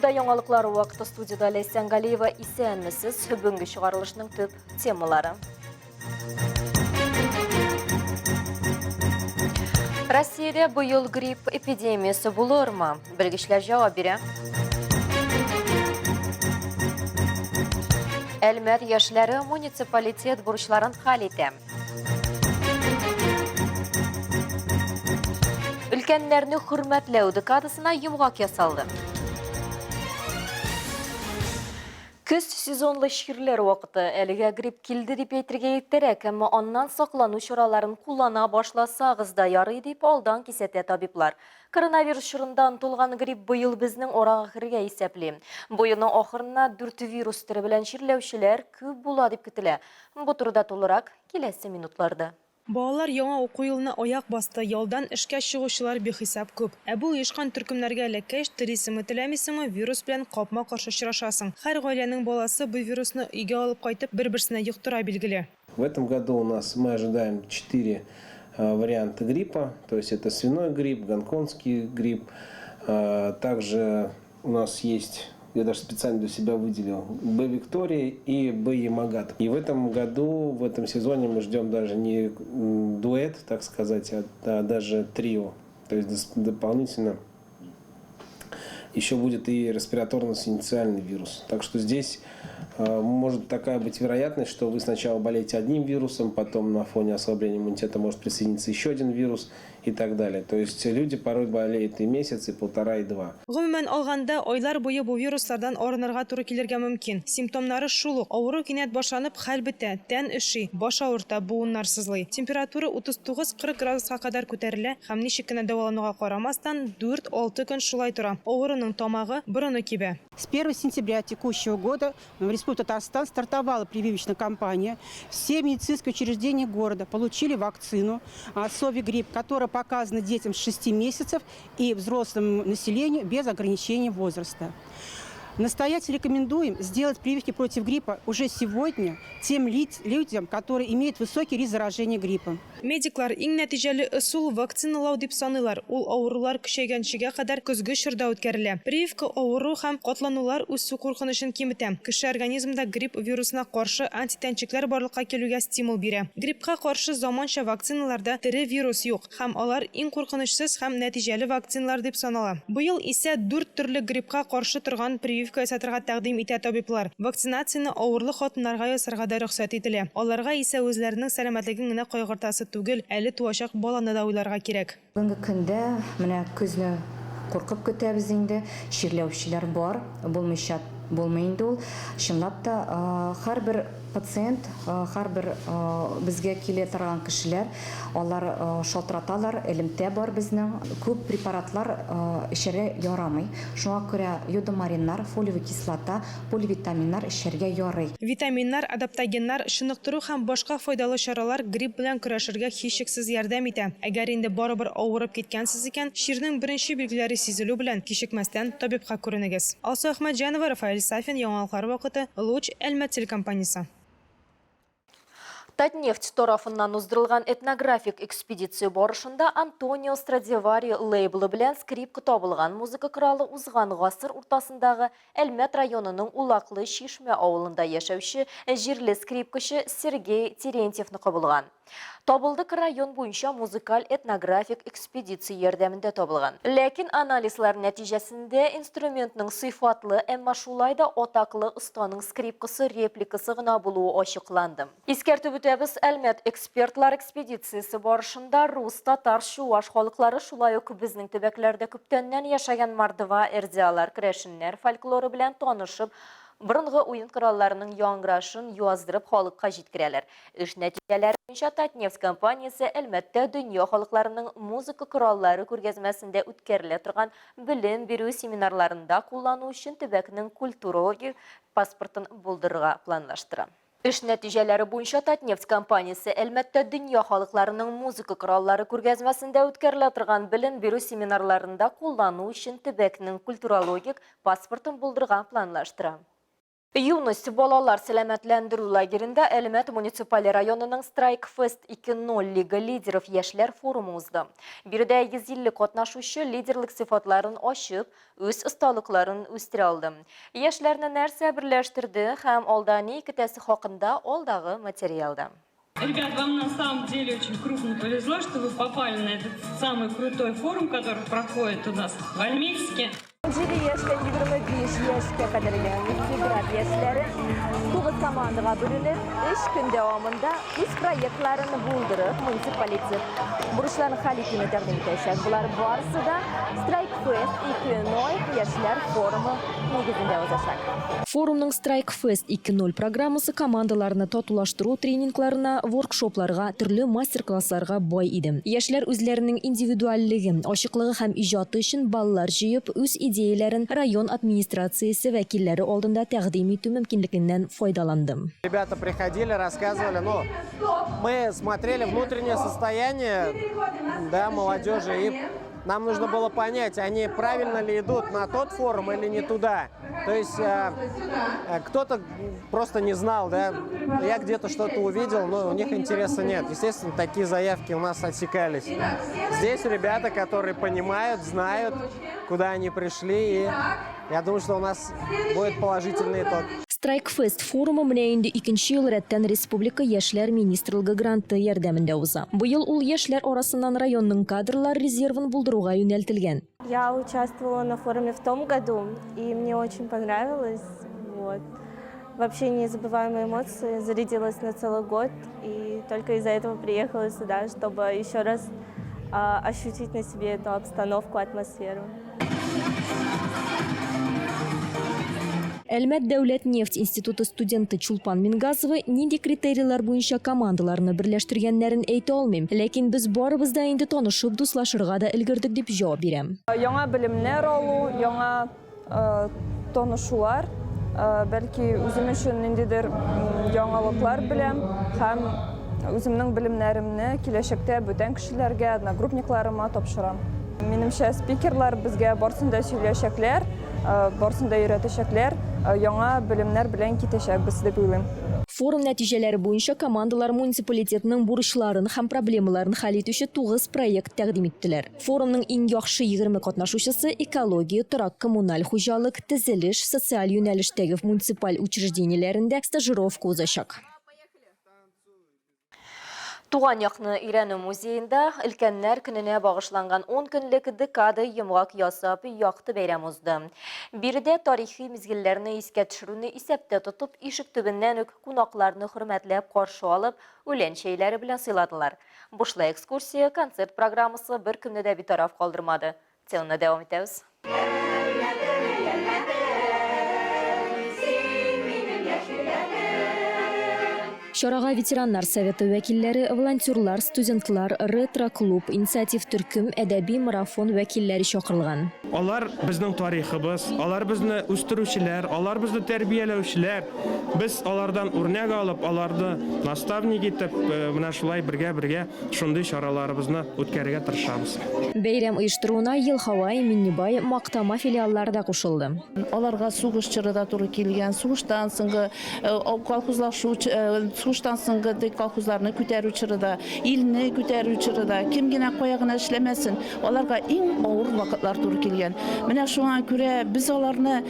Эфирда яңалыклар вакыты студияда Ләйсән Галиева исәнмесез. Бүгенге чыгарылышның төп темалары. Россиядә быел грипп эпидемиясе булырмы? Белгечләр җавап бирә. Әлмәт яшьләре муниципалитет бурычларын хәл итә. Өлкәннәрне хөрмәтләү декадасына йомгак ясалды. Көз сезонлы чирләр вакыты. Әлегә грипп килде дип әйтергә иртәрәк, әмма аннан саклану чараларын куллана башласагыз да ярый дип алдан кисәтә табиблар. Коронавирус чорында онытылган грипп быел безнең арага керергә исәпли. Бу елның ахырына дүрт вирус төре белән чирләүчеләр күп була дип көтелә. Бу турыда тулырак киләсе минутларда. Балалар яңа уку елына аяк басты, ялдан эшкә чыгучылар бихисап күп. Ә бу оешкан төркемнәргә эләккәч, телисеңме-теләмисеңме, вирус белән капма-каршы очрашасың. Һәр гаиләнең баласы бу вирусны өйгә алып кайтып, бер-берсенә йоктыра, билгеле. В этом году у нас мы ожидаем четыре варианта гриппа, то есть это свиной грипп, гонконгский грипп, также у нас есть, я даже специально для себя выделил, Б Виктория и Б Ямагата. И в этом году, в этом сезоне мы ждем даже не дуэт, так сказать, а даже трио. То есть дополнительно еще будет и респираторно-синциальный вирус. Так что здесь может такая быть вероятность, что вы сначала болеете одним вирусом, потом на фоне ослабления иммунитета может присоединиться еще один вирус и так далее. То есть люди порой болеют и месяц, и полтора, и два. Гомумән алганда, айлар буе бу вируслардан арынырга туры килергә мөмкин. Симптомнары шул ук, авыру кинәт башланып, хәл бетә, тән өши, баш авырта, буыннар сызлый. Температура 39-40 градуска кадәр күтәрелә һәм ничек кенә дәвалануга карамастан, дүрт-алты көн шулай тора. Авыруның тамагы, борыны кибә. С 1 сентября текущего года в Республике Татарстан стартовала прививочная кампания. Все медицинские учреждения города получили вакцину Совигрипп, которая показана детям с 6 месяцев и взрослому населению без ограничения возраста. Настоятельно рекомендуем сделать прививки против гриппа уже сегодня тем людям, которые имеют высокий риск заражения гриппом. Медиклар иң нәтиҗәле ысул вакциналау дип саныйлар, ул авырулар көчәйгәнчегә кадәр көзге чорда үткәрелә. Прививка авыру һәм катланулар үсү куркынычын киметә, кеше организмында грипп вирусына каршы антитәнчекләр барлыкка килүгә стимул бирә. Гриппка каршы заманча вакциналарда тере вирус юк. Һәм алар иң куркынычсыз һәм нәтиҗәле вакциналар дип санала. Быел исә дүрт төрле гриппка каршы торган прививка ясатырга тәкъдим итә табиблар. Вакцинацияне авырлы хатыннарга ясарга да рөхсәт ителә. Аларга исә үзләренең сәламәтлеген генә кайгыртасы түгел, әле туачак баланы да уйларга кирәк. Бүгенге көндә менә көзне куркып көтәбез инде. Чирләүчеләр бар, булмыйча булмый инде ул. Чынлап та, һәрбер Пациент, һәрбер безгә килә торган кешеләр, алар шалтыраталар, элемтә бар безнең. Күп препаратлар эчәргә ярамый. Шуңа күрә йодомариннар, фолиевый кислота, поливитаминнар эчәргә ярый. Витаминнар, адаптогеннар, чыныктыру һәм башка файдалы чаралар грипп белән көрәшергә һичшиксез ярдәм итә. Әгәр инде барыбер авырып киткәнсез икән, чирнең беренче билгеләре сизелү белән, кичекмәстән табибка күренегез. Алсу Әхмәтҗанова, Рафаэль Сафин, Яңалыклар вакыты, Луч, Әлмәт телекомпаниясе. Татнефть тарафыннан уздырылган этнографик экспедиция барышында Антонио Страдивари лейблы белән скрипка табылган музыка коралы узган гасыр уртасындагы Әлмәт районының Улаклы Чишмә авылында яшәүче җирле скрипкачы Сергей Терентьевныкы булган. Табылдык район буенча музыкаль-этнографик экспедиция ярдәмендә табылган. Ләкин анализлар нәтиҗәсендә инструментның сыйфатлы, әмма шулай да атаклы останың скрипкасы репликасы гына булуы ачыкланды. Искәртеп үтәбез, Әлмәт экспертлар экспедициясе барышында рус, татар, чуаш халыклары, шулай ук безнең төбәкләрдә күптәннән яшәгән мордва, эрзялар, керәшеннәр фольклоры белән танышып, борынгы уен коралларының яңгырашын яздырып халыкка җиткерәләр. Эш нәтиҗәләре буенча Татнефть компаниясе Әлмәттә дөнья халыкларының музыка кораллары күргәзмәсендә үткәрелә торган белем бирү семинарларында куллану өчен төбәкнең культурологик паспортын булдырырга планлаштыра. Эш нәтиҗәләре буенча Татнефть компаниясе Әлмәттә дөнья халыкларының музыка кораллары күргәзмәсендә үткәрелә торган белем бирү семинарларында куллану өчен төбәкнең культурологик паспортын булдырырга планлаштыра. Юность балалар сәламәтләндерү лагеренда Әлмәт муниципаль районының Страйкфест 2.0 Лига лидеров яшьләр форумы узды. Биредә 150 катнашучы лидерлык сыйфатларын ачып, үз осталыкларын үстерә алды. Яшьләрне нәрсә берләштерде һәм алда ни көтәсе хакында алдагы материалда. Ребят, вам на самом деле очень крупно повезло, что вы попали на этот самый крутой форум, который проходит у нас в Альметьевске. 17 яшьтән 25 яшькә кадәрге Нефтеград яшьләре тугыз командага бүленеп, өч көн дәвамында үз проектларын булдырып, муниципалитет бурычларын хәл итүне тәкъдим итәчәк. Болар барысы да Страйкфест 2.0 яшьләр форумы нигезендә узачак. Форумның Страйкфест 2.0 программасы командаларны татулаштыру тренингларына, воркшопларга, төрле мастер-классларга бай иде. Яшьләр үзләренең индивидуальлеге, ачыклыгы һәм иҗаты өчен баллар җыеп, үз идеяләрен район администрациясе вәкилләре алдында тәкъдим итү мөмкинлегеннән файдаланды. Ребята приходили, рассказывали, ну, мы смотрели внутреннее состояние, да, молодежи, и нам нужно было понять, они правильно ли идут на тот форум или не туда. То есть кто-то просто не знал, да, я где-то что-то увидел, но у них интереса нет. Естественно, такие заявки у нас отсекались. Здесь ребята, которые понимают, знают, куда они пришли, и я думаю, что у нас будет положительный итог. Страйкфест форумы менә инде икенче ел рәттән республика яшьләр министрлыгы гранты ярдәмендә уза. Быел ул яшьләр арасыннан районның кадрлар резервын булдыруга юнәлтелгән. Я участвовала на форуме в том году, и мне очень понравилось. Вот. Вообще незабываемые эмоции, зарядилась на целый год, и только из-за этого приехала сюда, чтобы еще раз ощутить на себе эту обстановку, атмосферу. Әлмәт дәүләт нефть институты студенты Чулпан Мингазова нинди критерийлар буенча командаларны берләштергәннәрен әйтә алмыйм, ләкин без барыбыз да инде танышып, дуслашырга да өлгердек дип җавап бирә. Яңа белемнәр алу, яңа танышулар, бәлки үзем өчен ниндидер яңалыклар беләм һәм үземнең белемнәремне киләчәктә бүтән кешеләргә, одногруппникларыма тапшырам. Минемчә, спикерлар безгә барсын да сөйләячәкләр, барсын да өйрәтәчәкләр, яңа белемнәр белән китәчәкбез дип уйлыйм. Форум нәтиҗәләре буенча командалар муниципалитетның бурычларын һәм проблемаларын хәл итүче 9 проект тәкъдим иттеләр. Форумның иң яхшы 20 катнашучысы экология, торак-коммуналь хуҗалык, төзелеш, социаль юнәлештәге муниципаль учреждениеләрендә стажировка узачак. Туган якны өйрәнү музеенда өлкәннәр көненә багышланган 10 көнлек декада йомгак ясап якты бәйрәм узды. Биредә тарихи мизгелләрне искә төшерүне исәптә тотып, ишек төбеннән үк кунакларны хөрмәтләп каршы алып, үлән чәйләре белән сыйладылар. Бушлай экскурсия, концерт программасы беркемне дә битараф калдырмады. Теманы дәвам итәбез. Чарага ветераннар советы вәкилләре, волонтерлар, студентлар, ретро-клуб, инициатив төркем, әдәби марафон вәкилләре чакырылган. Алар безнең тарихыбыз, алар безне үстерүчеләр, алар безне тәрбияләүчеләр. Без алардан үрнәк алып, аларны наставник итеп, менә шулай бергә-бергә шундый чараларыбызны үткәрергә тырышабыз. Бәйрәм оештыруына Елховай, Миннебай, Мактама филиаллары да кушылды. Аларга сугыш чоры да туры килгән, сугыштан соңгы колхозлашу, сугыштан соңгы колхозларны күтәрү чоры да, илне күтәрү чоры да, кем генә кая гына эшләмәсен, аларга иң авыр вакытлар туры килгән. Менә шуңа күрә без аларны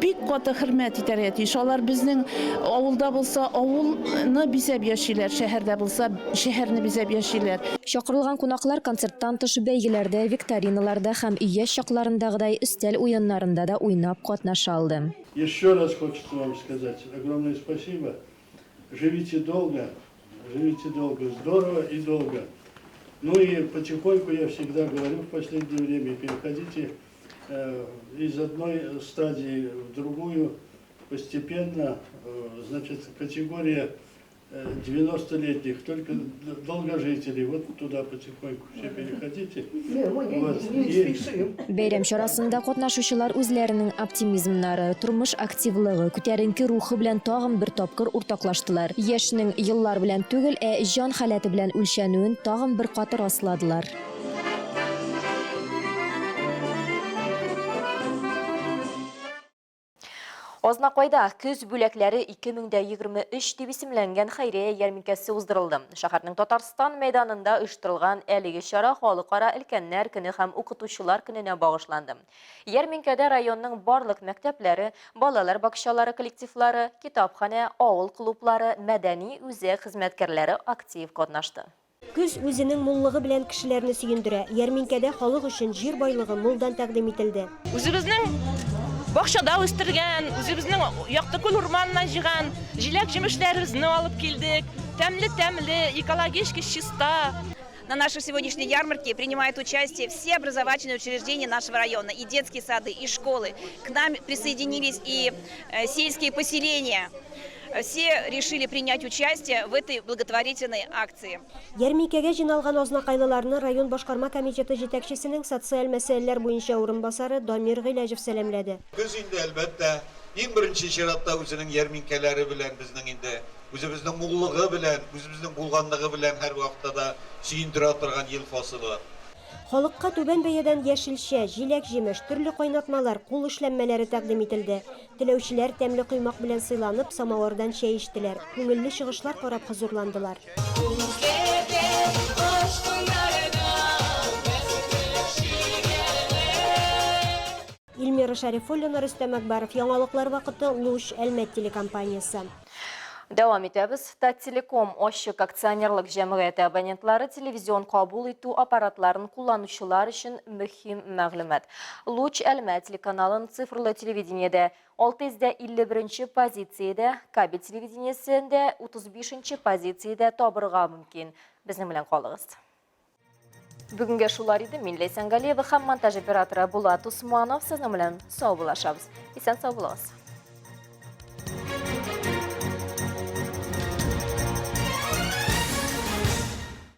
бик каты хөрмәт итәргә тиеш. Алар безнең авылда булса, авылны бизәп яшиләр, шәһәрдә булса, шәһәрне бизәп яшиләр. Чакырылган кунаклар концерттан тыш бәйгеләрдә, викториналарда һәм яшь чакларындагыдай өстәл уеннарында да уйнап катнаша алды. Еще раз хочется вам сказать огромное спасибо. Живите долго, живите долго, здорово и долго. Ну и потихоньку, я всегда говорю в последнее время, переходите из одной стадии в другую постепенно, значит, категория 90-летних, только долгожителей, вот туда потихоньку все переходите. Вот. Бәйрәм чарасында катнашучылар үзләренең оптимизмнары, тормыш активлыгы, күтәренке рухы белән тагын бер тапкыр уртаклаштылар. Яшьнең еллар белән түгел, ә җан халәте белән үлчәнүен тагын бер кат расладылар. Азнакайда Көз бүләкләре 2023 дип исемләнгән хәйрия ярминкәсе уздырылды. Шәһәрнең Татарстан мәйданында оештырылган әлеге чара Халыкара өлкәннәр көне һәм укытучылар көненә багышланды. Ярминкәдә районның барлык мәктәпләре, балалар бакчалары коллективлары, китапханә, авыл клублары, мәдәни үзәк хезмәткәрләре актив катнашты. Көз үзенең муллыгы белән кешеләрне сөендерә. Ярминкәдә халык өчен җир байлыгы мулдан тәкъдим ителде. Үзебезнең бакчада үстергән, үзебезнең Яктыкүл урманыннан җыйган җиләк-җимешләребезне алып килдек. Тәмле-тәмле, экологически чиста. На нашей сегодняшней ярмарке принимают участие все образовательные учреждения нашего района, и детские сады, и школы. К нам присоединились и э, сельские поселения. Все решили принять участие в этой благотворительной акции. Ярминкәгә җыйналган азнакайлыларны район башкарма комитеты җитәкчесенең социаль мәсьәләләр буенча урынбасары Дамир Гыйләҗев сәламләде. Көз инде, әлбәттә, иң беренче чиратта үзенең ярминкәләре белән безнең инде, үзебезнең муллыгы белән, үзебезнең булганлыгы белән һәрвакытта да сөендерә торган ел фасылы. Халыкка түбән бәядән яшелчә, җиләк-җимеш, төрле кайнатмалар, кул эшләнмәләре тәкъдим ителде. Теләүчеләр тәмле коймак белән сыйланып, самавырдан чәй эчтеләр, күңелле чыгышлар карап хозурландылар. Илмира Шәрифуллина, Рөстәм Әкбәров, Яңалыклар вакыты, Луч, Әлмәт телекомпаниясе. Дәвам итәбез. Таттелеком ачык акционерлык җәмгыяте абонентлары телевизион кабул итү аппаратларын кулланучылар өчен мөһим мәгълүмат. Луч Әлмәт телеканалын цифрлы телевидениедә 651 нче позициядә, кабель телевидениесендә 35 нче позициядә табырга мөмкин. Безнең белән калыгыз. Бүгенгә шулар иде. Мин Ләйсән Галиева һәм монтаж операторы Булат Усманов сезнең белән саубуллашабыз. Исән сау булыгыз.